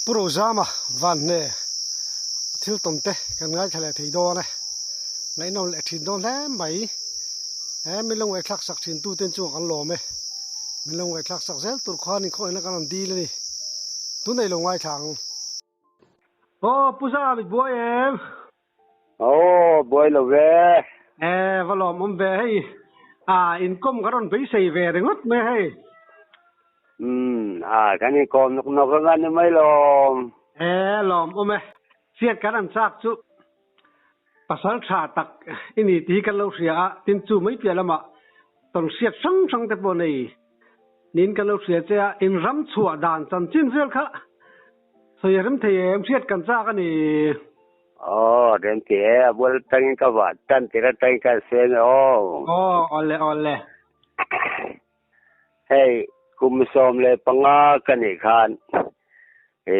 Pu Rozama Vanhne thil tawn te kan ngaithla leh thei dawn e. Ngaihnawm leh thin dawn hle mai. He min lo ngaihthlak sak thin tu ten chungah kan lawm e. Min lo ngaihthlak sak zel tur khuan inkhawihna kan rawn dil a ni. Tunei lo ngaithla ang. Aw Pu Zam i buai em? Aw, buai lo ve. E, va lawm awm ve hei. A, inkawm ka rawn beisei ve ringawt mai hei. Umm, a, kan inkawm nawk nawk anga ni mai lawm. E, lawm awm e. Chiat kan an chak chu pasal tha tak i ni tih hi kan lo hria a, tin chu mai piah lamah tawn hriat hrang hrang te pawh nei niin kan lo hria che a, in ram chhuah dan chanchin vel kha sawi a rem thei em hriat kan chak a ni. Aw, rem ti e, a bul atangin ka vah tan tir atangin ka sawi ange aw. Aw, awle awle. Hei, kum 15 ka nih khan i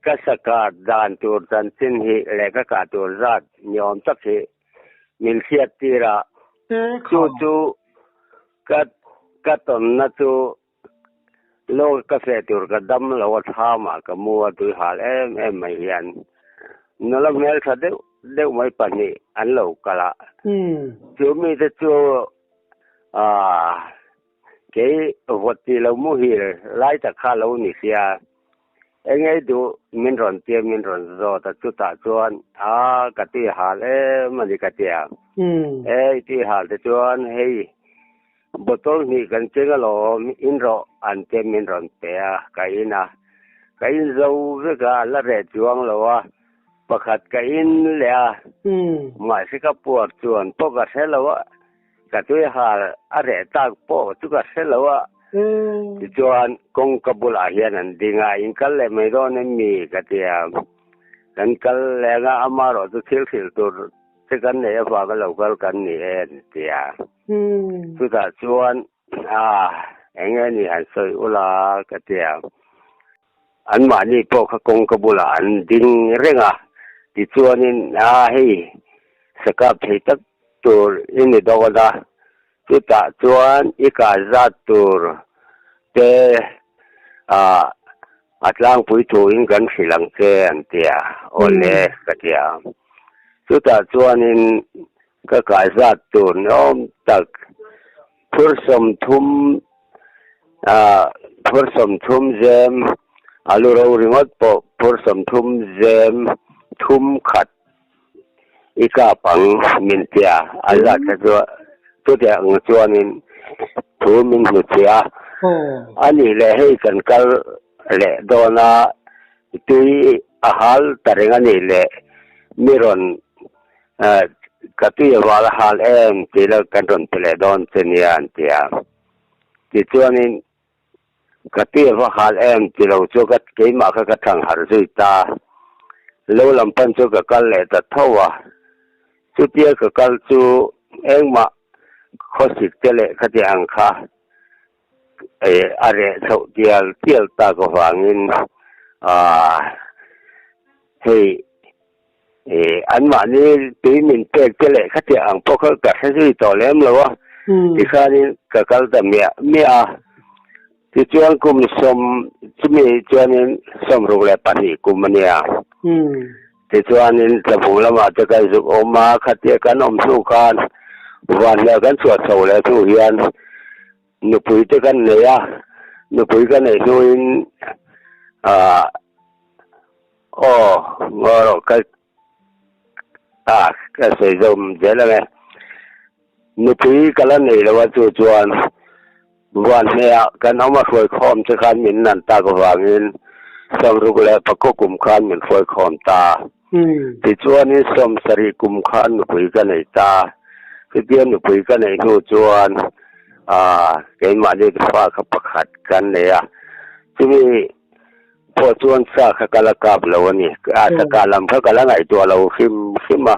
ka sakar dan tur chanchin hi leh ka kah tur zat ni awm tak hi min hriat tir a, chu chu ka ka tawnna chu Lo ka feh tur ka dam lo a thlamah ka mu a tui hal em em mai hian nula hmeltha deuh deuh mai pahnih an lo kal a. Chu mite chu aah kei vawt tih lo muhil lai tak kha lo ni sia engei duh min rawn tia min rawn zawt a chutah chuan aah ka tui hal em a ni ka tia. E i tui hal te chuan hei Bottle hnih kan keng alawm, in rawh an te min rawn pe a, ka in a. Ka in zo vek a, a la reh chuang lo a, pakhat ka in leh a, mahse ka puar chuan pawh ka hre lo a, ka tui hal a reh tak pawh chu ka hre lo a. Tichuan kawngka bulah hian an ding a, in kal leh mai dawn em mi? ka ti a, kan kal leng a, amaherawh chu thil hrilh tur Che kan neih avanga lo kal kan ni e an ti a. Chutah chuan a eng nge ni han sawi ula ka ti a. Anmahni pawh kha kawngka bulah an ding reng a. Tichuanin a hei sakap thei tak tur i ni dawn a. Chutah chuan i kah zat tur te a a tlangpui thuin kan hrilh ang che an ti a, awle ka ti a. Chutah chuanin ka kah zat tur ni awm tak phur 30 a phur 30 zem alu ro ringawt pawh phur 30 zem thum khat I kap ang min tia a zat kha chu chutiang ang chuanin thu min hmu chhia a nih leh hei kan kal leh dawn a tui a hal ta reng a nih leh mi rawn ka tui a val a hal em tih la kan rawn ti leh dawn che nia an ti a tichuanin Ka ti va hal em ti lo chu ka keimah kha ka thang harh zui ta. Lo lam pan chu ka kal leh ta tho a. Chutia ka kal chu engmah khawsik te leh khati ang kha a reh chhoh tial tial tak avangin aah hei Anmahni tui min pek te leh khatiang ang pawh kha ka hre zui tawh lem lo a, tikhanin ka kal ta miah miah a. Tichuan kum sawm chumi chuanin 62 kum a nia. Tichuanin tlabung lamah te kan zuk awm a, khatia kan awm hnu khan vanhne kan chhuah chho leh hnu hian nupui te kan nei a, nupui ka neih hnuin ah Aw, ngaw rawh ka ah ka sawi zawm zel ang e. Nupui ka la nei lo a chu chuan Vanhne-ah kan awm a hruaikhawm che khan min nan tak avangin 64 kum khan min hruaikhawm ta. Tichuanin 70 kum khan nupui ka nei ta. Chutia nupui ka neih hnu chuan ah keimahni fa kha pakhat kan nei a. Chumi Pawh chuan sa kha ka la kap lo a ni. A sa kah lam kha ka la ngaihtuah lo hrim hrim a.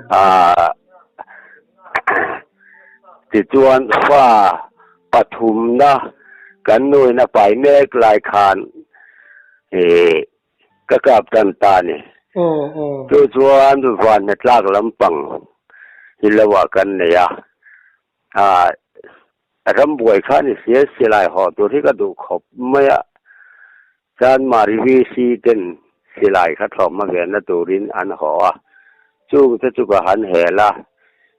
Aaa tichuan fa pathumna kan nuin a pai mek lai khan ih ka kap tan ta a ni. Chu chuan vanhne tlak lampang hi lo ah kan nei a. Aaa rambuai kha ni sia silai haw tur hi ka duh khawp mai a. Chanmari VC ten silai kha thlawhhma venna turin an haw a, chung te chu ka han hel a,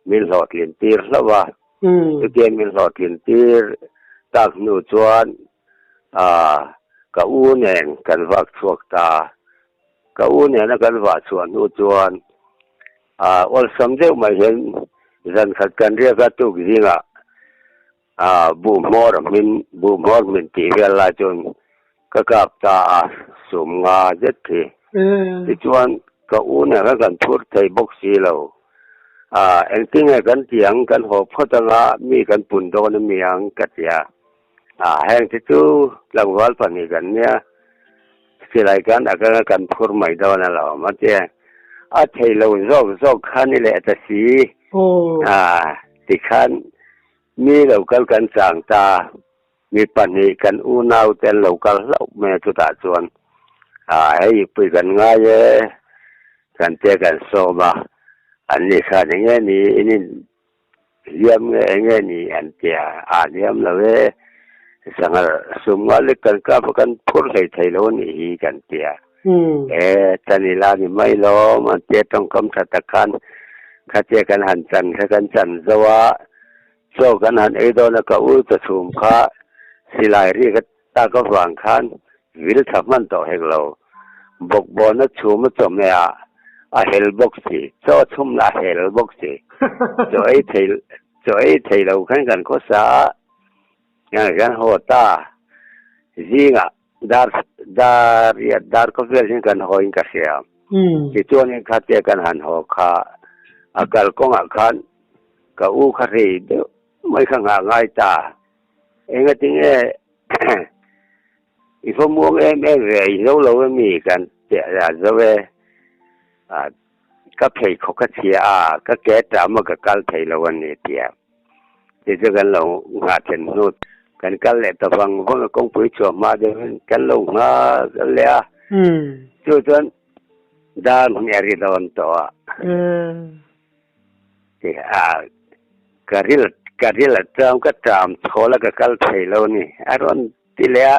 min hlawhtlin tir hlauh a. Chutiang min hlawhtlin tir tak hnu chuan ka u nen kan vak chhuak ta. Ka u nena kan vah chhuah hnu chuan awlsam deuh mai hian zan khat kan riak a, tuk zingah Buh hmawr hmin, buh hmawr hmin tih vel lai chuan ka kap ta a, sum nga zet khi. Tichuan ka u nen khan kan phur thei bawk si lo. Engtinge kan ti ang, kan haw phawt anga mi kan pun dawn a mi ang ka ti a. Heng te chu tlangval pahnih kan nia, silai kan atanga kan phur mai dawn alawm a ti a. A thei lo zawk zawk kha ni leh ta si. Tikhan mi lo kal kan chang ta, mi pahnih kan unau te an lo kal hlauh mai a chutah chuan hei pui kan ngai e, kan tia kan sawm a, an ni khan eng nge ni in in hliam nge eng nge ni an tia, a hliam lo e, sanghal sum nga lek kan kap a kan phur hlei thei lo a nih hi kan tia. E, chan ila ni mai lawm an tia tawngkam tha tak khan khatia kan han chan kha kan chan zo a, chaw kan han ei dawn a ka u chawchhum kha silai ri ka tak avang khan vil tha hman tawh hek lo. Bawkbawna chhum a chawhmeh ah a hel bawk si, chaw chhum lah a hel bawk si. Chaw ei thei chaw ei thei lo khan kan khawsa a, kan haw ta zingah. Dar dar riat dar ka vel hian kan haw in ka hria. Tichuanin khatia kan han haw kha a kalkawngah khan ka u kha rei deuh mai kha nghah ngai ta. Engatinge i va muang em em ve i zo lo emi kan tiah a zo e. Ka pheikhawk a chhia a, ka ke ṭam a ka kal thei lo a ni tia. Tichu kan lo nghah then hnu kan kal leh ta vang vang a, kawngpui chhuah hma deuhin kan lo nghah leh a, chu chuan dar hnih a ri dawn tawh a. Ka ril ka ril a ṭam ka ṭam chhawl a ka kal thei lo a ni a rawn ti leh a.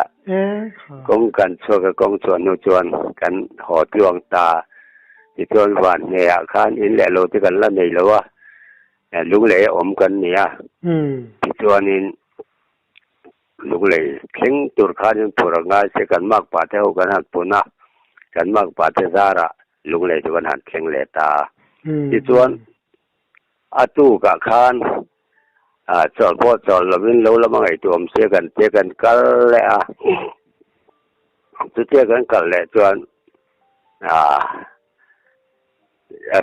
Kawng kan chhuak a, kawng chhuah hnu chuan kan haw tluang ta. Tichuan van hneah khan in leh lo te kan la nei lo a. Lunglei a awm kan ni a, tichuanin Lunglei thleng tur khanin phur a ngai se kan makpa te ho kan han pun a, kan makpa te zarah Lunglei chu kan han thleng leh ta a. Tichuan a tukah khan chawlh pawh chawlh lovin lo lama ngaihtuah awm se kan tia kan kal leh a, chutia kan kal leh chuan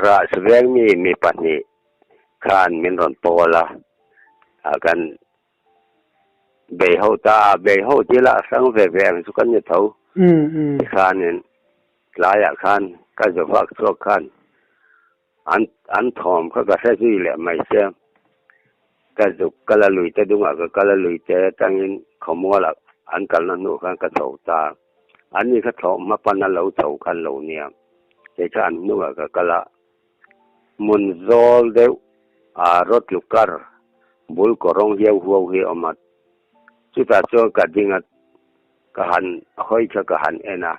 Rah veng mi mi pahnih khan min rawn pawl a, kan bei ho ta a, bei ho tih lah hrang ve ve ang chu kan ni tho. Tikhanin tlaiah khan ka zu vak chhuak khan an an thawm kha ka hre zui leh mai sia. Ka zuk kal a lui te dungah ka kal a lui te atangin khawmualah an kalna hnuah khan ka chho ta. An ni kha thlawh hma pan a lo chho khan lo nia. Kei kha an hnungah ka kal a, hmun zawl deuh a rawtlu kar bul kawrawng hiau huau hi a awm a. Chutah chuan ka ding a, ka han hawi kha ka han en a,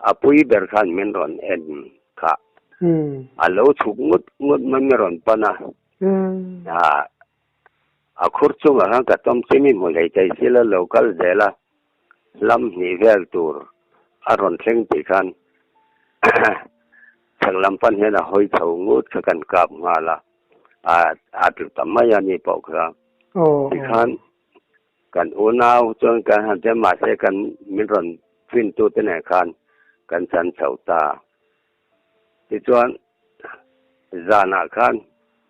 a pui ber khan min rawn en kha. A lo chhuk ngut ngut mai min rawn pan a. A khur chungah khan ka tawm chimi hmu hlei thei sila lo kal zel a, lam hnih vel tur a rawn thleng tih khan chhak lam pan hian a hawi chho ngut kha kan kap nghal a, a tlu ta mai a ni pawh kha. Tikhan kan unau chuan kan han tia mahse kan min rawn fin tute nen khan kan chan chho ta. Tichuan zanah khan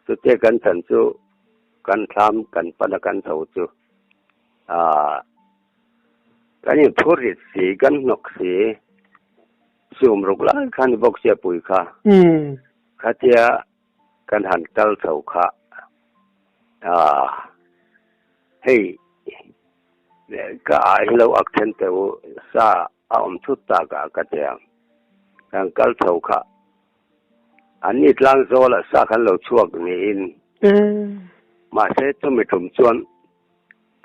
chutia kan chan chu kan thlam kan pan a kan tho chu aah kan inphur rit si kan hnawk si sum ruk lai khan bawk sia pui kha khatia kan han kal chho kha aah hei ka ah hi lo ak then teh u sa a awm thut tak ah ka ti ang. Kan kal chho kha an ni tlang zawl ah sa khan lo chhuak niin mahse chumi tum chuan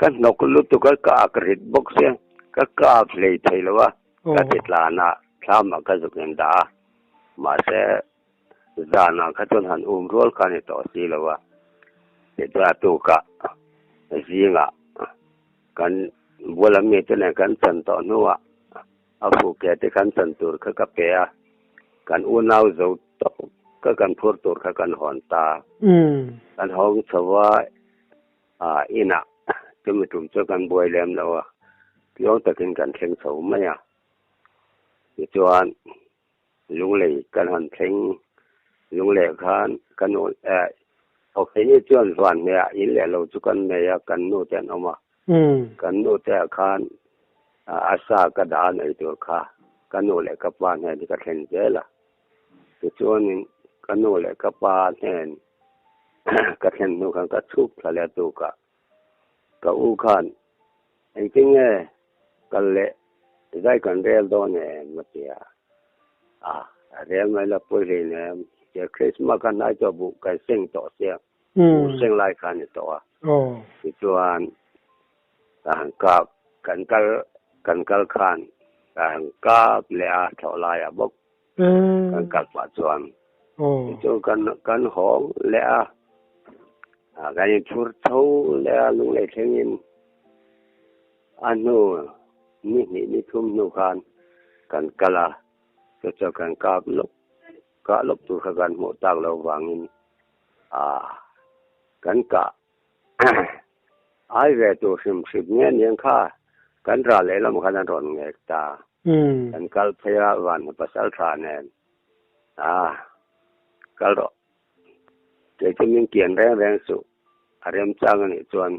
ka hnawk lutuk a ka ak rit bawk sia ka kap hlei thei lo a. Ka ti tlan a, thlamah ka zuk in dah a, mahse zanah kha chuan han um rual kha a ni tawh si lo a, tichuan a tukah zingah kan bula mite nen kan chan tawh hnuah a fuke te kan chan tur kha ka pe a, kan unau zo tawk ka kan phur tur kha kan hawn ta. Kan hawng chho a. A inah chumi tum chu kan buai lem lo a, tluang takin kan thleng chho mai a. Tichuan Lunglei kan han thleng, Lunglei khan ka nu eh Awkheini chuan van hmehah in leh lo chu kan nei a, kan nu te an awm a. Kan nu te ah khan a sa ka dah a nei tur kha ka nu leh ka pa hnen ka thlen zel a. Tichuanin ka nu leh ka pa hnen ka thlen hnu khan ka chhuk thla leh tuk a, ka u khan engtin nge kal leh zai kan rel dawn em a ti a, a rel mai la pawi hlei nem tia Christmas khan hnai chu buh kan seng tawh sia, buh seng lai kha a ni tawh a, tichuan ka han kap kan kal kan kal khan ka han kap leh a thlawh laiah bawk. Kan kal pah chuan chu kan kan hawng leh a, kan inphur tho leh a lunglei thlengin a hnu ni hnih ni thum hnu khan kan kal a, chu chu kan kap lawk kah lawk tur kha kan hmuh tak loh vangin kan kah Ai ve tur hrim hrim nge niang kha kan ral lehlam khan an rawn ngek ta. Kan kal phei a van pasal tha nen a kal rawh. Kei chu min kian reng reng suh a remchang a nih chuan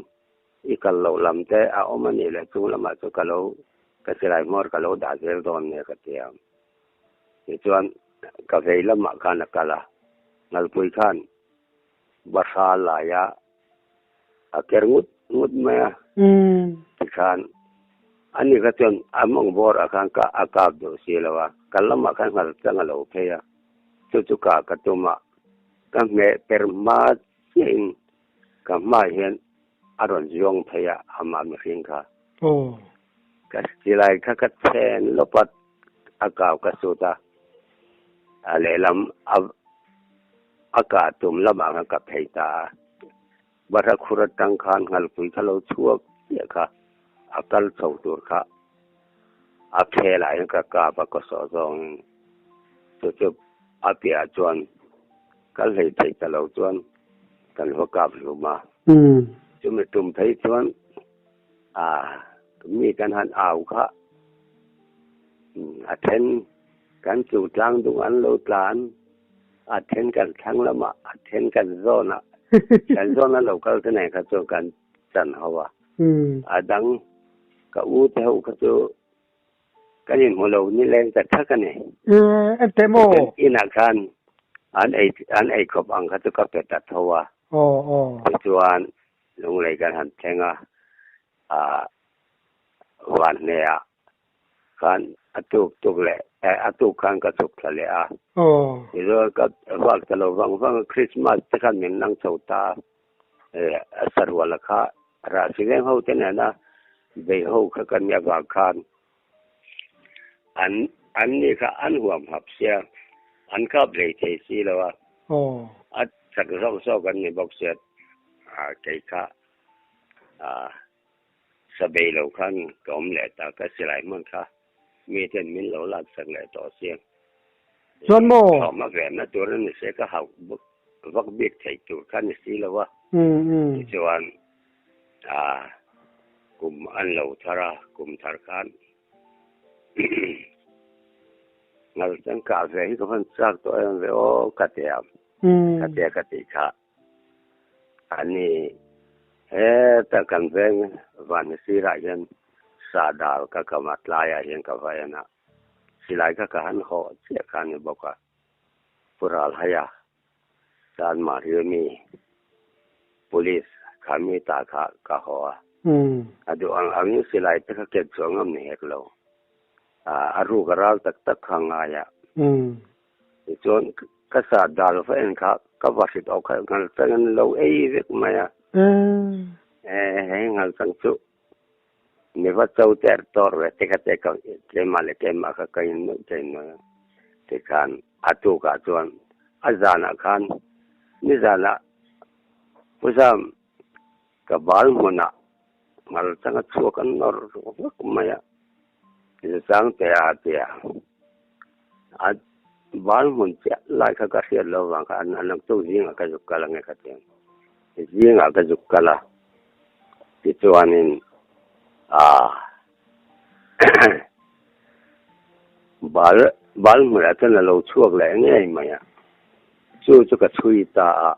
i kal loh lam te a awm a nih leh chung lamah chu ka lo ka silai hmawr ka lo dah zel dawn nia ka ti a. Tichuan ka vei lamah khan a kal a, Ngalpui khan Bahra laia a ker ngut ngut mai a. Tikhan ani kha chuan a mawng bawrah khan ka a kap duh si lo a, ka lamah khan nghal chang a lo phei a, chu chu ka ka tum a, ka hmeh per hma chiahin ka hmaah hian a rawn zuang phei a amah mihring kha. Ka silai kha ka chhen lawp a, a kau ka sut a, a lehlam a A kah tum lamah khan ka phei ta a, Bahra khur atang khan Nghalpui kha lo chhuak chiah kha a kal chho tur kha a khelah hian ka kap a, ka sawh zawngin chu chu a piahah chuan kal hlei theih ta lo chuan kan va kap hlum a. Chumi tum phei chuan mi kan han au kha a then kan chu tlang dung an lo tlan. A then kan thlang lamah, a then kan zawnah, kan zawn a lo kal te nen kha chu kan chan ho a. A dang ka u te ho kha chu kan inhmu lo ni leng ta thak a ni. Engte maw? Inah khan an ei an ei khawp ang kha chu ka pe ta tho a. Tichuan Lunglei kan han thleng a, Vanhne-ah Khan a tuk tuk leh eh a tuk khan ka chhuk thla leh a. Tichuan ka vak ta lo vang vang a, Christmas te khan min nang chho ta a, eh a saruala kha rahsi veng ho te nena bei ho kha ka nih avang khan an an ni kha an huam hap sia, an kap hlei thei si lo a, a chak zawk zawk an ni bawk sia, ah kei kha ah. Sa bei lo khan ka awm leh ta, ka silai hman kha mi ten min lo lak sak leh tawh sia. Chuan maw? Thawhma venna tur a ni se ka hauh vak bik theih tur kha ni si lo a. Tichuan kum an lo thar a, kum thar khan ngal chang kah ve hi ka van chak tawh em ve aw ka ti a, ka tia ka tih kha. Ani heta kan veng van sirah hian sahdal ka kam a, tlaiah hian ka va en a, silai kha ka han hawh chiah kha a ni bawk a, Pu Ralhaia chuan Mahriami Police kha mi ta kha ka haw a, a duh ang angin silai te kha ken chhuah ngam ni hek lo, a ruk a ral tak tak kha ngai a, tichuan Ka sa dal va en kha ka va hrit awk kha ngal chang an lo ei vek mai a. Eh hei ngal chang chu. Mi va cho ter tor ve te kha te ka keimah leh keimah kha ka in nuih ka in nuih a. Tikhan a tukah chuan a zanah khan nizanah Pu Zam ka bal hmunah ngal changa chhuak an nawr vak mai a, Zachang te a tia a bal hmun chiah lai kha ka hriat lo vang kha an ang chu zingah ka zuk kal ange ka ti ang. Zingah ka zuk kal a, tichuanin ah bal bal hmunah chuan a lo chhuak leh ngei mai a, chu chu ka chhui ta a,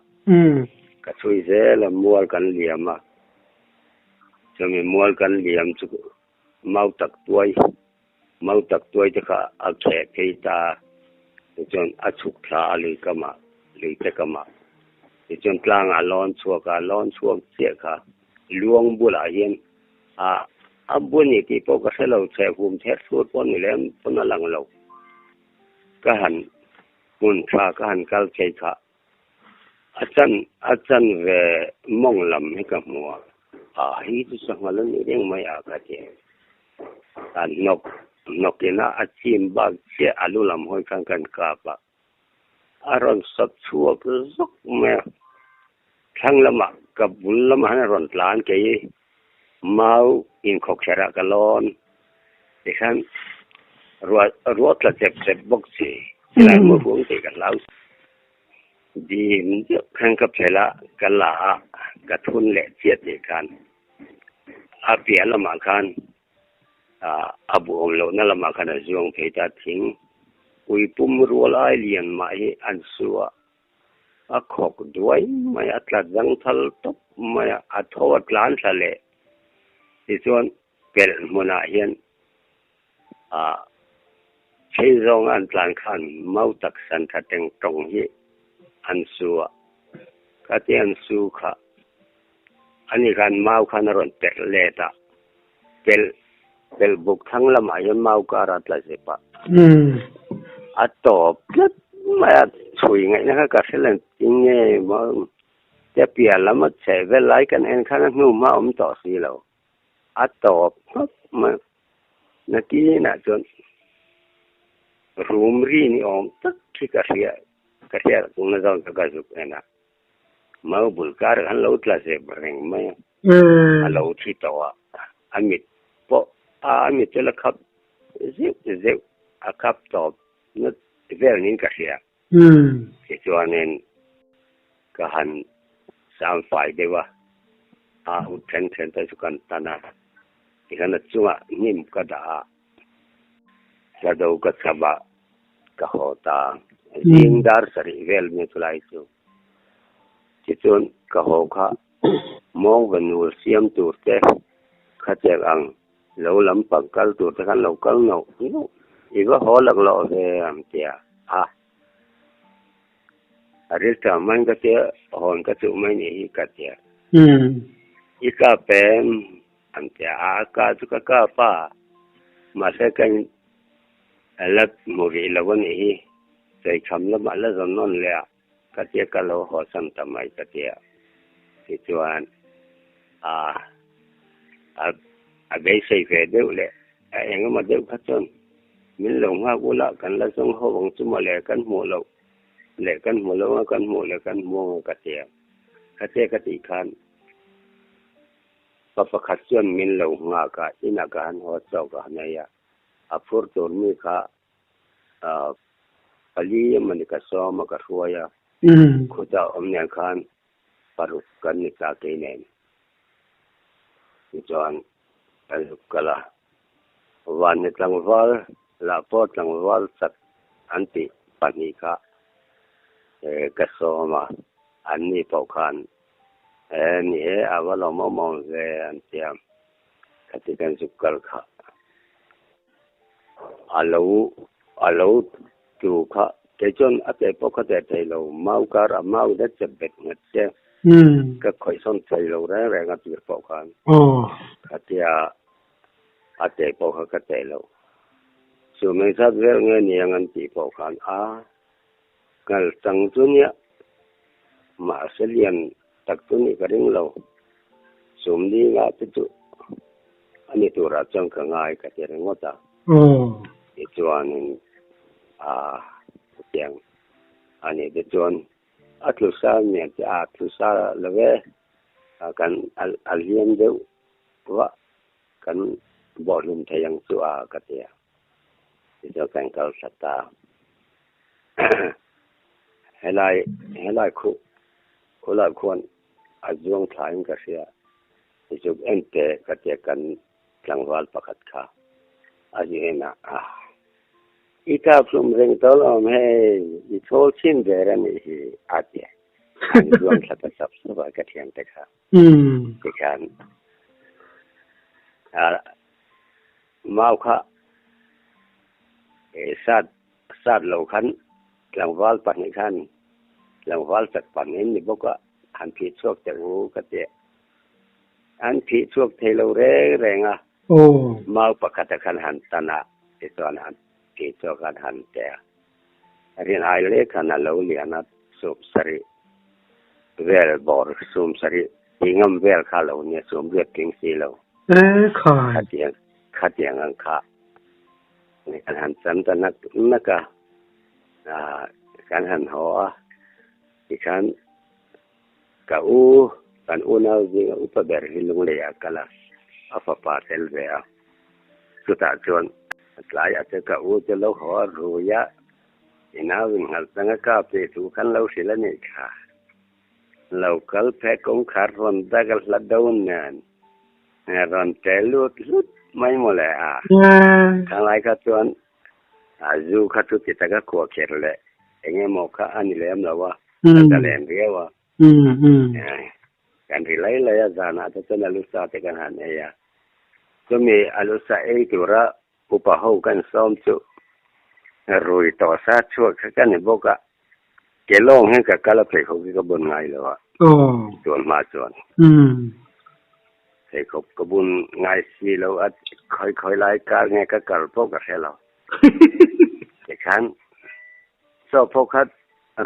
ka chhui zel a mual kan liam a, chumi mual kan liam chu mau tak tuai mau tak tuai te kha a kheh phei ta a, tichuan a chhuk thla a lui kamah lui te kamah tichuan tlangah lawn chhuak a, lawn chhuak chiah kha luang bulah hian A, a bu ni tih pawh ka hre lo, chhe hum ther thur pawh ni lem pawn a lang lo. Ka han hmun tha ka han kal thei kha a chan a chan ve mawng lam hi ka hmu a, a hi chu sangha la ni reng mai a ka ti. A hnawk hnawk ina a chim bak chiah a lu lam hawi khan kan kap a, a rawn sawt chhuak zawk mai a, thlang lamah ka bul lamah hian a rawn tlan kei mau inkhawkherh ah ka lawn tikhan ruah ruah tla chep chep bawk si silai maw huang tih ka hlau dim deuh khan ka phelh a ka la a ka thun leh chiah tih khan a piah lamah khan A buhawm lohna lamah khan a zuang phei ta thing. Ui pum rual ai lian mah hi an su a, a khawk duai mai a, tla zang thal tawp mai a, a tho a tlan thla leh. Tichuan pelh hmunah hian phei zawnga an tlan khan mau tak san tha teng tawng hi an su a, khatia an su kha ani khan mau khan a rawn perh let a. Pelh pelh buk thlang lamah hian mau kar a tla zep a. A tawp tlat mai a, chhui ngaihna kha ka hre lo tinge maw te piah lam a chheh vel lai kan en khan a hnu hma awm tawh si lo. A tawp hmap mai a, nakinah chuan rum ri ni awm tak hi ka hria ka hria na zawn kha ka zuk en a. Mau bul kar khan lo tla zep reng mai a, a lo thi tawh a, a mit pawh a mit chu la khap zeuh zeuh a khap tawp na vel niin ka hria. Tichuanin ka han sam fai deuh a, a ut then then te chu kan tan a, tikhan a chungah hnim ka dah a, hlado ka chhap a, ka haw ta. Zing dar sarih vel mai chu lai chu. Tichuan ka haw kha mawng va nul siam tur te kha chek ang lo lampang kal tur te khan lo kal nauh nauh i va haw laklawh ve ang tia a a rilṭam man ka tia hawn ka chuh mai nih hi ka tia i kap em an tia a ka chu ka kap a mahse ka la hmu rih lo a nih hi. Cheikham lamah la zawn nawn leh a, ka tia ka lo haw san ta mai ka tia. Tichuan a a a beisei ve deuh leh a eng emaw deuh kha chuan min lo nghak ula kan la zawng ho ang chu mawle kan hmuh loh leh kan hmu lo anga kan hmuh leh kan hmu anga ka tia. Ka tia ka tih khan pa pakhat chuan min lo nghak a, inah ka han haw chawk a han ei a, a phur tur mi kha Pali emawni ka sawm a ka hruai a, khuta awm nen khan paruk kan ni ta kei nen. Tichuan ka zuk kal a, Vanni tlangval lah pawh tlangval chak an tih pahnih kha ka sawm a, anni pawh khan ni e a va lawmawm awm ve an ti a, khati kan zuk kal kha. A lo a lo tu kha kei chuan a teh pawh ka teh thei lo mau kar a mau dat chep bet nghet che ka khawih sawn thei lo reng reng a tir pawh khan khatia a teh pawh kha ka teh lo chu meng zat vel nge niang an tih pawh khan a ngal chang chu nia mahse lian tak chu nih ka ring lo sum li nga te chu. A ni turah chuan ka ngai ka ti ringawt a. Tichuanin a chutiang a nih te chuan a tlu sa nia che a tlu sa lo e, kan a hliam deuh vah kan bawhhlum thei ang chu a ka ti a. Tichuan kan kal thla ta. Helai helai khu khulai khuan a zuang thlain ka hria. Zuk en teh ka tia kan tlangval pakhat kha a zi en a, ah i kap hlum reng tawh lo awm hei, i chhawl chhin ber a nih hi a ti a, an zuang thla ta sap sap a ka thiante kha tikhan mau kha sat sat lo khan tlangval pahnih khan tlangval chak pahnih an ni bawk a han phih chhuak teh u ka ti a. An phih chhuak thei lo reng reng a, mau pakhata khan han tan a, tichuan an phih chhuak an han teh a. Rinai leh khan a lo lian a, sum sarih vel bawr sum sarih tih ngam vel kha a lo nia, sum riat tling si lo. Khatiang khatiang ang kha kan han chan ta nak nak a, kan han haw a, tikhan Ka u, kan unau zinga upa ber hi Lunglei ah kal a, a fapa tel ve a. Chutah chuan tlai ah chuan ka u chu lo haw a rui a, i nau in nghalh chang a kap tih thu khan lo hrilh a nih kha. Lo kal phei kawngkhar rawn dak a hla do nen rawn ṭe lut hlut mai mawle a. Khanglai kha chuan A zu kha chu ti taka khuah kher leh eng emaw kha a ni lem lo a, a zalen riau a. Kan ri lai lai a, zanah te chuan alu sa te kan han ei a. Chumi alu sa ei tura upa ho kan sawm chu rui tawh sa chhuak kha ka ni bawk a, ke lawng hian ka kal a pheikhawk hi ka bun ngai lo a, tun hma chuan. Pheikhawk ka bun ngai si lo a, khawi khawi lai kar nge ka kal pawh ka hre lo. Tikhan chaw pawh kha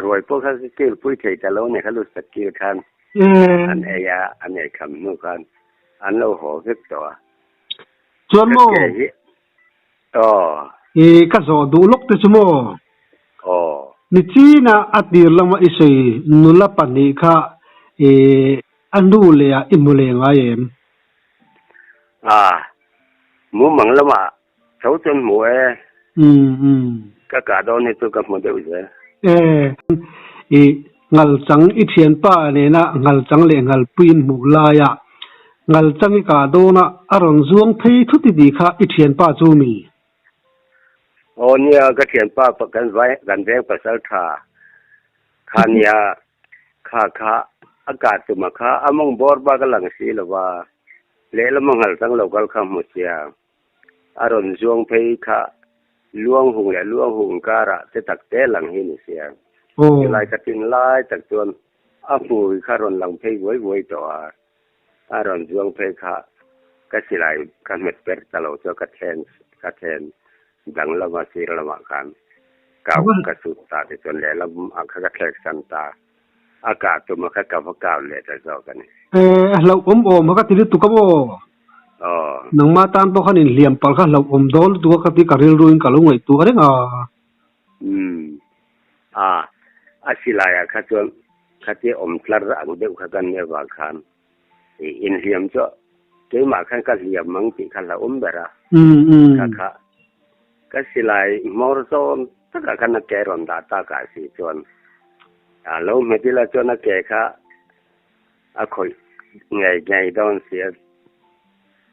ruai pawh kha ka kil pui thei ta lo ni kha lu sak kil khan an ei a, an ei kham hnu khan an lo haw vek tawh a. Chuan maw? Ka ke hi Aw. I ka zawh duh lawk te chu maw? Aw. Ni china a tir lama i sawi nula pahnih kha i a hnu leh ah i hmu leh ngai em? A, mumang lamah tho chuan hmu e. Umm umm. Ka kah dawn hi chu ka hmu deuh zel. E, i Ngalchang i thianpa nena Ngalchang leh Ngalpui in hmuh laia Ngalchang i kah dawna a rawn zuang phei thut i tih kha i thianpa chu mi? Aw nia, ka thianpa kan vai kan veng pasal tha kha nia, kha kha a kah tuma kha a mawng bawr bak a lang si lova, lehlam a Ngalchang lo kal kha hmu sia. A rawn zuang phei kha luang hung leh luang hung karah te tak te lang hi ni sia. Chulai ka tin lai tak chuan a hmui kha rawn lang phei vuai vuai tawh a, a rawn zuang phei kha ka silai ka hmet per ta lo chuan ka then ka then dang lama sir lamah khan kau ka sut ta te chuan lehlam ah kha ka thlek san ta a kah tum a kha ka va kau leh ta zawk a ni. Eh, a hlauh awm awm a ka ti lutuk a maw? Aw. Nangmah tan pawh khan inhliam palh kha hlauh awm dawn lutuk a ka ti ka rilru in ka lo ngaihtuah reng a. Umm. A, a silai ah kha chuan khatia awm tlar ang deuh kha kan nih avang khan i inhliam chu keimah khan ka hliam ang tih kha hlauh awm ber a. Umm umm. Kha kha ka silai hmawr zawn takah khan a ke rawn dah tak ah si chuan a lo hmet ila chuan a ke kha A khawih ngei ngei dawn si a,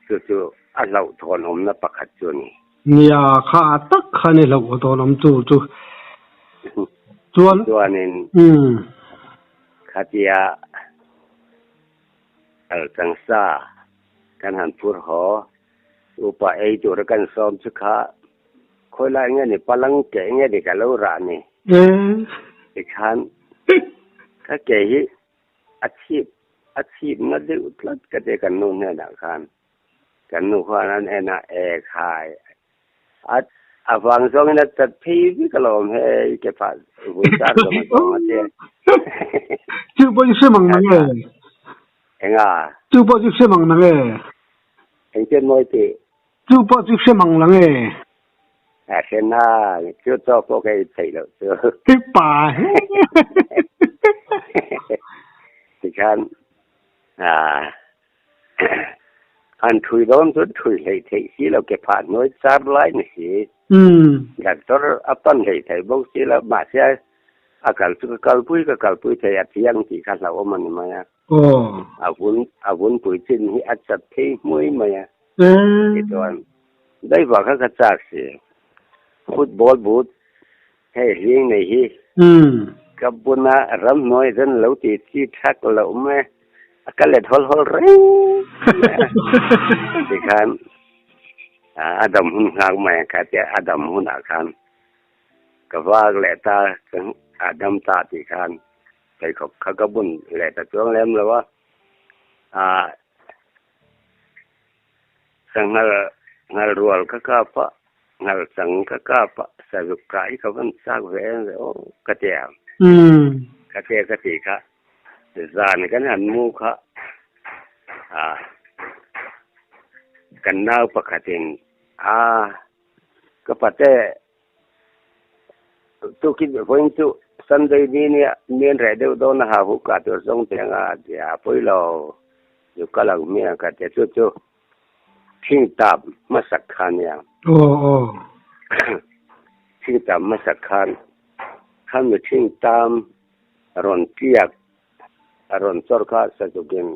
chu chu a hlauhthawn awmna pakhat chu a ni. Nia, kha tak khan i hlauhthawn awm chu chu chuan. Chuanin khatia kalchang sa kan han phur haw, upa ei tura kan sawm chu kha khawilai nge ni palang keh nge ni ka lo rah ni. Tikhan ka ke hi A chhip a chhip na deuh tlat ka ti kan nu hnenah khan. Kan nu khuan an en a, E khai, a a vang zawngin a chat phei vek alawm hei ke phah vui zar zawng a zawng a ti. Chu pawh chu hre mang nang e. Enga? Chu pawh chu hre mang nang e. Engtin mawi tih? Chu pawh chu hre mang lang e. A hre na, chu chaw pawh ka ei theih loh chu. He pa he. Tikhan ah an thui dawn chu thui hleih theih si lo ke phah hnuai char lai ni si. Doctor a pan hleih theih bawk si lo mahse a kal chu ka kalpui ka kalpui thei a thiang tih kha hlauhawm a ni mai a. A vun a vunpui chin hi a chat phei hmui mai a. Tichuan daihvah kha ka chak si. Football boot hei hling nei hi ka buna ramhnuai zan lo ti chi thak loh mai a ka let hawl hawl reng mai a. Tikhan a dam hun nghak mai a kha tia a dam hunah khan ka vak leh ta a dam ta tih khan pheikhawk kha ka bun leh ta chuang lem lo a. Ah Sanghal nghal rual ka kap a, nghal chang ka kap a, sazuk kah hi ka van chak ve em ve aw ka ti a. Ka tia ka tih kha zan kan han mu kha ah kan nau pakhatin a ka pate Tukin vawiin chu Sunday ni nia mian reh deuh dawn a ha huh kah tur zawng te anga a ti a, pawi lo zu kal ang hmiang ka ti a, chu chu thing tap hmasak kha nia. Aw aw. Thing tap hmasak khan khami thing tam rawn tliak a rawn chawr kha Sazukin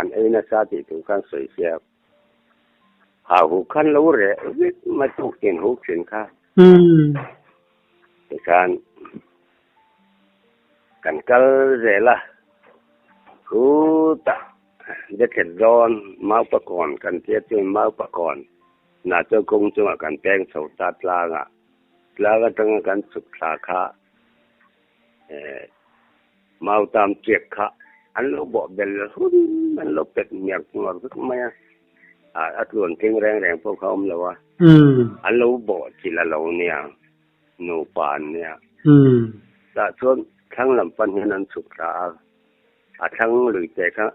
an ei nasa tih tur khan sawi sia. Ha huh khan lo reh vek mai tuk tin huh thin kha. Tikhan kan kal zel a, khutah Biakhet zawn Maupakawn kan tia chu Maupakawn nah chuan kawng chungah kan peng chho ta tlang a, tlang atanga kan chhuk thla kha Mautam chiak kha an lo bawh bel hun an lo pet hmiar hmuar vek mai a, a tluan tling reng reng pawh kha awm lo a, an lo bawh chilh a lo nia, nupa an nia. Tah chuan thlang lam pan hian an chhuk thla a, a thlang lui te kha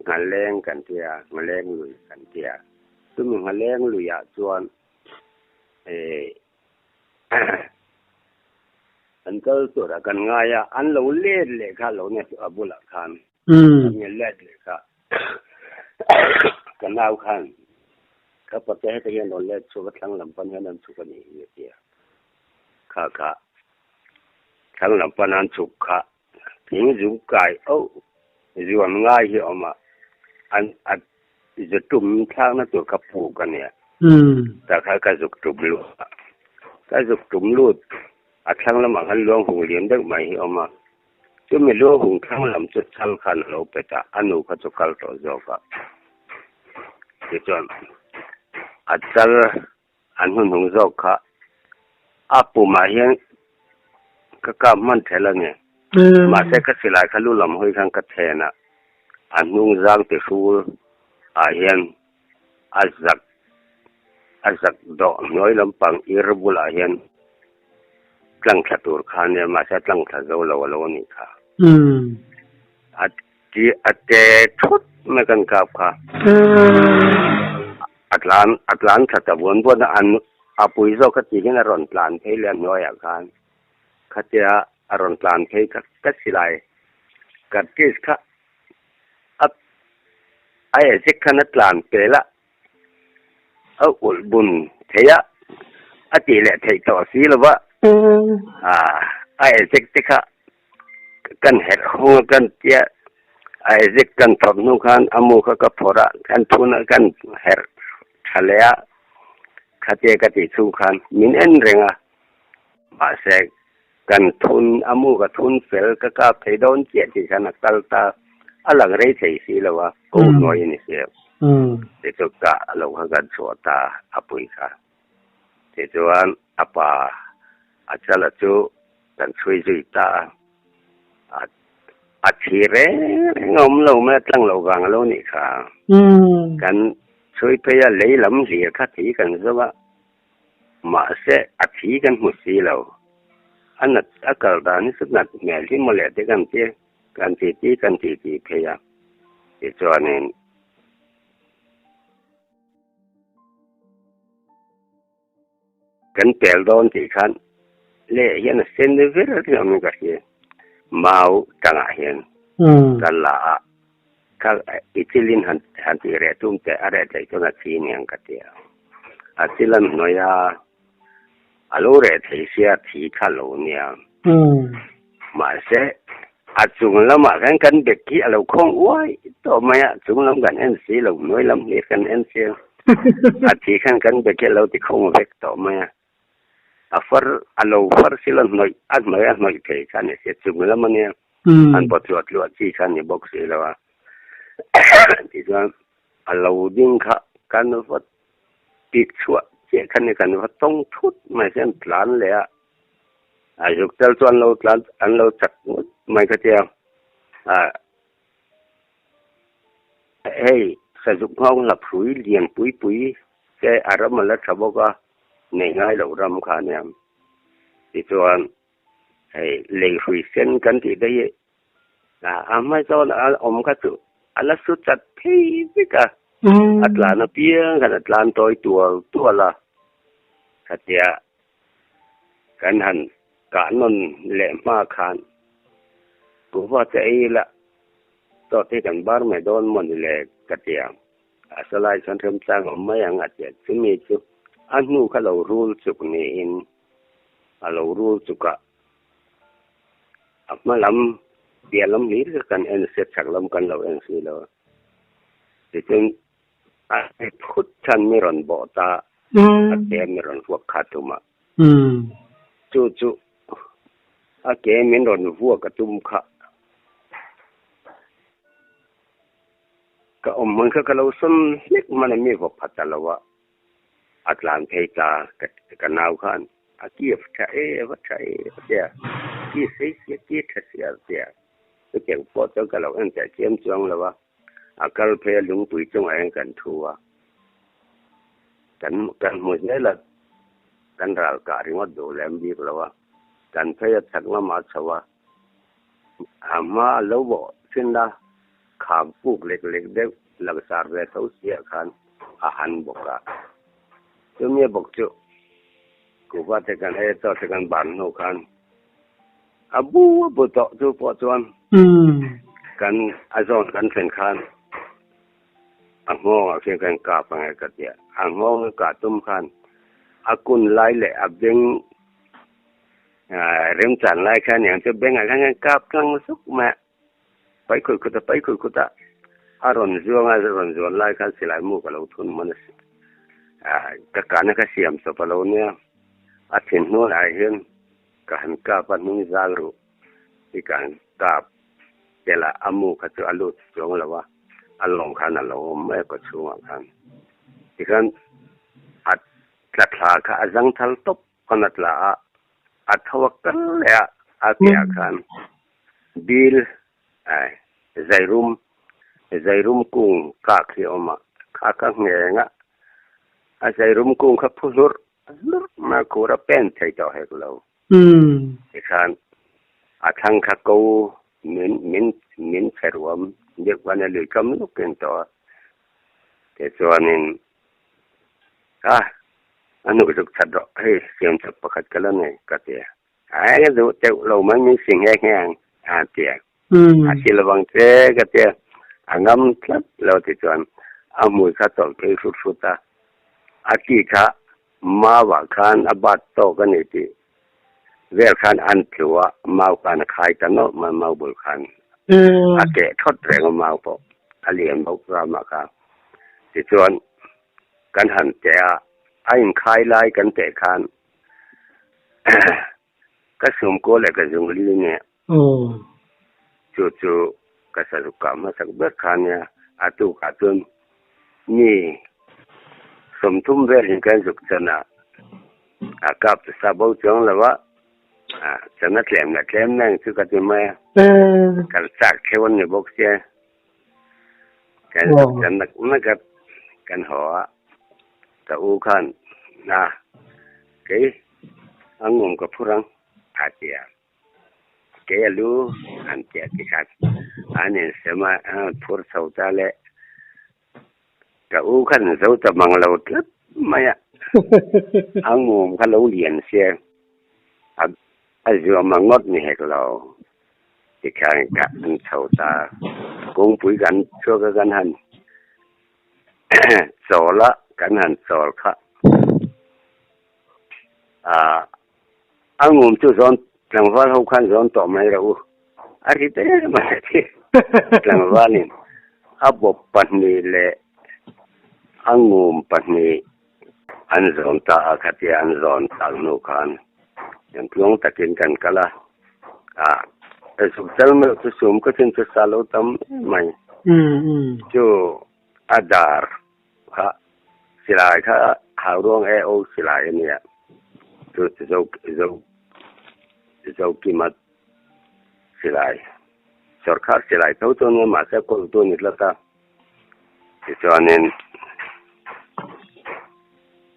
Nghaleng kan tia, Nghaleng lui kan tia. Chumi Nghaleng luiah chuan An kal tur a kan ngai a, an lo let leh kha lo nia chu a bulah khan an nge let leh kha ka nau khan ka pate heta hian rawn let chhuak a thlang lam pan hian an chhuk a nih hi a ti a, kha kha thlang lam pan an chhuk kha thing zu kai auh zuam ngai hi a awm a, an a zu tum thlakna tur kha puk a nia. Tah kha ka zuk tum lut a, ka zuk tum lut a thlang lamah khan luang hung lian deuh mai hi a awm a, chumi luang hung thlang lam chu chal khan a lo pet a, a nu kha chu kal tawh zawk a. Tichuan a chal An hnuhnung zawk kha a pumah hian ka kap hman thelh a ni. Mahse ka silai kha lu lam hawi khan ka then a, a hnung zang ti hrul ah hian a zak a zak dawh hnuai lampang ir bulah hian tlang thla tur kha a nia, mahse a tlang thla zo lo a lo a nih kha. A ti a te thut mai kan kap kha. A tlan a tlan thla ta buan buan a, an a pui zawk a tih hian a rawn tlan phei leh a hnuaiah khan khatia a rawn tlan phei kha ka silai cartridge kha a a eject khan a tlan pel a, a ulh bun thei a, a tih leh theih tawh si lo va, a eject te kha Kan herh hung a kan tia a ezik kan thawt hnu khan a mu kha ka phawrh a, kan thun a kan herh tha leh a, khatia ka tih chhung khan min en reng a, mahse kan thun a mu ka thun fel ka kap thei dawn chiah tih khan a kal ta, a lang rei thei si lo a, ko hnuai a ni si lo, tichu kah lo kha kan chhuah ta a pui kha. Tichuan a pa a chala chu kan chhui zui ta a, a thi reng reng a awm lo mai a, tlang loh vang a lo nih kha. Kan chhui phei a, lei lam hlir kha thi kan zawng a, mahse a thi kan hmu si lo. A nat a kal dan hi chu nat hmel hi mawle te kan ti, kan ti ti kan ti ti phei a, tichuanin. Kan pel dawn tih khan leh hian a sen vir riau in ka hria. Mau tangah hian ka la a, ka i chilin han han tih reh tum teh a reh theih chuan a chi niang ka ti a. A chil an hnuai a, a lo reh thei sia thi kha lo nia. Mahse a chung lamah khan kan bek hi a lo khawng uai tawh mai a, chung lam kan en si lo, hnuai lam hlir kan en si a, a thi khan kan bek hi a lo ti khawng vek tawh mai a, a far a lo far si lo hnawih a hnawih a hnawih thei kha a ni si a, chung lam a nia, an pawt tluah tluah chi kha a ni bawk si lo a, tichuan a lo ding kha kan va pik chhuah chiah kha a ni, kan va tawng thut mai hian tlan leh a. A zuk tel chu an lo tlan an lo chak ngawt mai kha tia a hei sazuk nghawng hlap hrui lian pui pui te a ram a la tha bawk a nei ngai loh ram kha ania tichuan hei lei hrui sen kan tih te hi a hma zawn a awm kha chu a la su chat phei vek a a tlan apiang khan a tlan tawi tual tual a khatia. Kan han kah nawn leh hma khan kuhva che ei ila chaw te kan bar mai dawn maw ni le ka ti ang. A salai chuan remchang awm mai ang a ti a, chumi chu a hnu kha lo rul chuk niin a lo rul chuk a, a hma lam piah lam hlir kha kan en sia chhak lam kan lo en si lo a, tichuan A phut khan mi rawn bawh ta, a ke mi rawn vuak kha tum a. Chu chu a ke min rawn vuak a tum kha. Ka awm hmun kha ka lo sawn hlek hman a mi vaw phat ta lo a, a tlan phei ta ka nau khan a ki a tha e a va tha e a tia, ki sei sia ki tha sia a tia. Chutiang pawh chuan ka lo en teh chiam chuang lo a. A kal phei a lungpui chungah hian kan thu a, kan kan hmu zel a, kan ral kah ringawt duh lem bik lo a, kan phei a chhak lamah a chho a, a hma a lo bawh thin a, kham puk lek lek deuh langsar ve tho siah khan a han bawk a, chumi a bawk chu kuhva te kan ei a chaw te kan ban hnu khan A bu a bu tawh chu pawh chuan kan a zawn kan thlen khan a nghawngah khian kan kap ang e ka ti a, a nghawng hi kah tum khan a kun lai leh a beng remchan lai khan aniang chu bengah khan kan kap tlang zuk mai a, pai khui khut a pai khui khut a, a rawn zuang a rawn zuan lai khan silai mu ka lo thun hman a si, ka kahna ka siam chawp a lo nia, a thin hnuaiah hian. Ka han kap a hnung zal ruh hi ka han kap tel a, a mu kha chu a lut chuang lo a, a lawng khan a lo awm mai a kawchhungah khan. Tikhan a tla thla kha a zang thal tawp khan a tla a, a tho a kal leh a, a piahah khan bil ai zairum zairum kung kak hi a awm a, kha kha ngheng a, a zairum kung kha phu hlurh Hlurh khur a pen thei tawh hek lo. Tikhan a thlang kha ko min min min chhe ruam deuh khan a lui kam luk in tawh a. Tichuanin a a hnuk zuk that rawh hei siam chawp pakhat ka la nei ka ti a. Ai ka duh teuh lo mai min si nghe nghe ang a ti a. A si lovang che ka ti a, a ngam tlat lo tichuan a hmui kha tawlh phei hrut hrut a, a ki kha mau ah khan a bat tawk a ni tih vel khan an tlu a, mau khan a khai ta nawlh mai mau bul khan a keh thawt reng a mau pawh a lian bawk ramah kha tichuan kan han teh a, a inkhai lai kan teh khan Ka sumkaw leh ka zungli nia. Chu chu ka saruk kah hmasak ber kha nia. A tukah chuan mi 30 velin kan zuk chan a, a kap chu sa bo chuang lo a, chan a tlem leh tlem na ang chu ka ti mai a. Kal chak theuh an ni bawk sia. Kan zuk chan nak nak a, kan haw a, ka u khan a kei a ngum ka phur ang a ti a, kei a lu an ti a tikhan an insem a, phur chho ta le ka u khan zo ta mang lo tlat mai a. A ngum kha lo lian sia a a zuam ang ngawt ni hek lo. Tikhian ka an chho ta. Kawngpui kan chhuak a kan han chawl a, kan han chawl kha. Ah a ngum chu zawn tlangval ho khan zawn tawh mai rawh u. A ri ber mai a ti. Tlangvalin a bawp pahnih leh a ngum pahnih an zawn ta a, khatia an zawn tak hnu khan kan tluang takin kan kal a. Ah zuk chal meuh chu sum ka chin chu sa lo tam mai. Chu a dar kha silai kha hau ruang e o silai a nia chu zo zo zo kima silai sorkar silai tho chu ania mahse a kawltu a ni tlat a tichuanin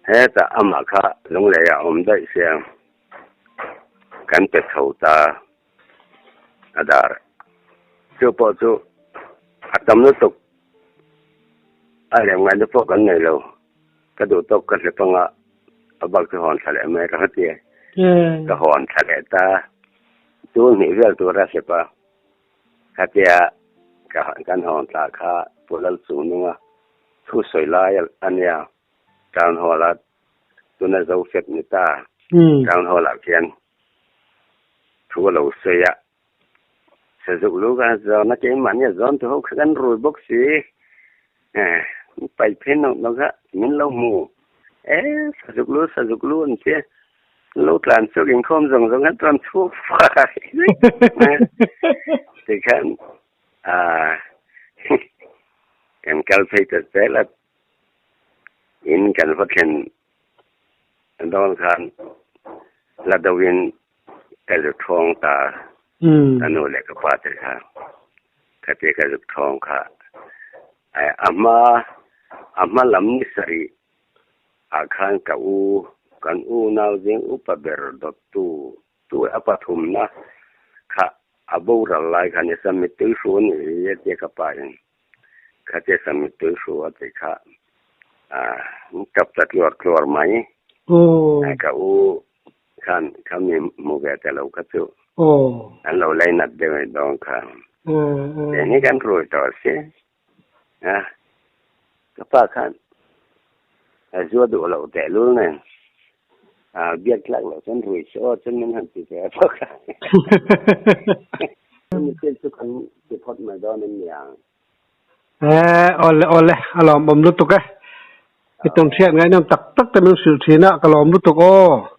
hetah amah kha lunglei ah a awm daih sia kan pe chho ta a dar chu pawh chu a tam lutuk a lem ngaihna pawh kan nei lo ka duh tawk ka hlep anga a bak chu hawn thla leh mai rawh a ti a ka hawn thla leh ta chu hnih vel tur a hlep a khatia ka kan hawn thla kha Pu Lalchungnunga thu sawi lai a nia town hall a tuna zo fek ni ta town hall ah khian thu a lo sawi a sazuk lu ka zawn a keimahni a zawn tu ho kha kan rui bawk si eh pai phei nawk nawk a min lo hmu e sazuk lu sazuk lu an tia lo tlan chhuak inkhawm zawng zawng khan tlan chhuak fai tikhan ah kan kal phei ta zel a In kan va thlen dawn khan la deuhin ka zuk thawng ta ka nu leh ka pa te kha khatia ka zuk thawng kha a hma a hma lam ni sarih ah khan ka u kan u nau zing upa ber dawttu tu a pathumna kha a boral lai khan i sam mittui hru a ni a tia ka pa in. Khatia sam mittui hru a tih kha an tap ta tluar tluar mai. Ka u khan kha mi hmu ve ta lo kha chu an lo lainat deuh a dawn kha. Eng hi kan rui tawh si a, ka pa khan a zua duh loh tehlul nen biak tlak loh chuan rui se aw chuan min han ti ve bawk a. Chumi thil chu kan ti phawt mai dawn em niang? Eh, awle awle, a lawmawm lutuk e. I tawn hriat ngaihnawm tak tak te min hrilh thin a, ka lawm lutuk aw.